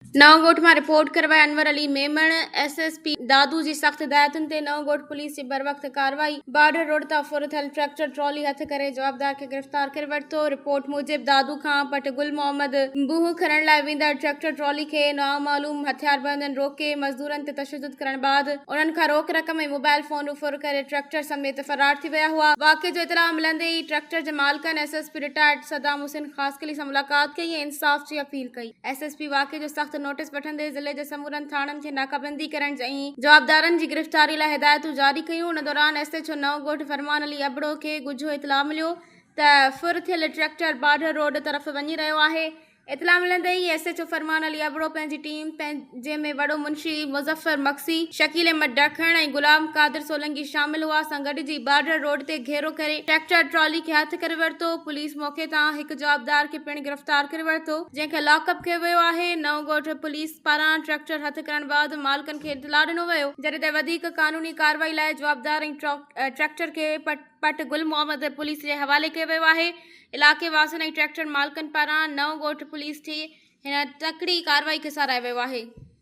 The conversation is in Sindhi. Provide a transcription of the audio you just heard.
نئون ڳوٺ مان report ڪروائي Anwar Ali Memon, S S P Dadu جي سخت هدايتن تي نئون ڳوٺ پوليس جي بروقت ڪارروائي، بارڊر روڊ تان ڦر ٿيل ٽريڪٽر ٽرالي هٿ ڪري جوابدار کي گرفتار ڪري ورتو، رپورٽ موجب دادو کان پٽ گل محمد بوهه کڻڻ لاء ويندڙ ٽريڪٽر ٽرالي کي نامعلوم هٿياربندن روڪي مزدورن تي تشدد ڪرڻ بعد انهن کان روڪ رقم ۽ موبائل فون ڦر ڪري ٽريڪٽر سميت فرار ٿي ويا هئا، واقعي جو اطلاع ملندي ئي ٽريڪٽر جي مالڪن S S P retired Saddam Hussain Khaskheli سان ملاقات ڪئي ۽ انصاف جي اپيل ڪئي. ايس ايس پي واقعي جو سخت نوٽيس وٺندي ضلعي جي سمورن ٿاڻن کي ناڪابندي ڪرڻ ۽ جوابدارن جي گرفتاري لاء هدايتون جاري ڪيون. ان دوران ايس ايڇ او نئون ڳوٺ فرمان علي ابڙو کي ڳجهو اطلاع مليو ته ڦر ٿيل ٽريڪٽر بارڊر روڊ طرف وڃي رهيو آهي. اطلاع ملندي ئي S H O Farman Ali Abro پنهنجي ٽيم جنهن ۾ وڏو منشي مظفر مگسي، شڪيل احمد ڊکڻ ۽ غلام قادر سولنگي شامل هئا سان گڏجي بارڊر روڊ تي گهيرو ڪري ٽريڪٽر ٽرالي کي هٿ ڪري ورتو. پوليس موقعي تان هڪ جوابدار کي پڻ گرفتار ڪري ورتو. جنهن کي لاڪ اپ ڪيو ويو آهي، نئون ڳوٺ پوليس پاران ٽريڪٽر هٿ ڪرڻ بعد مالڪن کي اطلاع ڏنو ويو، جڏهن ته وڌيڪ قانوني ڪارروائي لاء جوابدار ۽ ٽريڪٽر کي پٽ گل محمد پوليس جي حوالي ڪيو ويو آهي، علائقي واسين ۽ ٽريڪٽر مالڪن پاران نئون ڳوٺ پوليس جي هن تڪڙي ڪارروائي کي ساراهيو ويو آهي.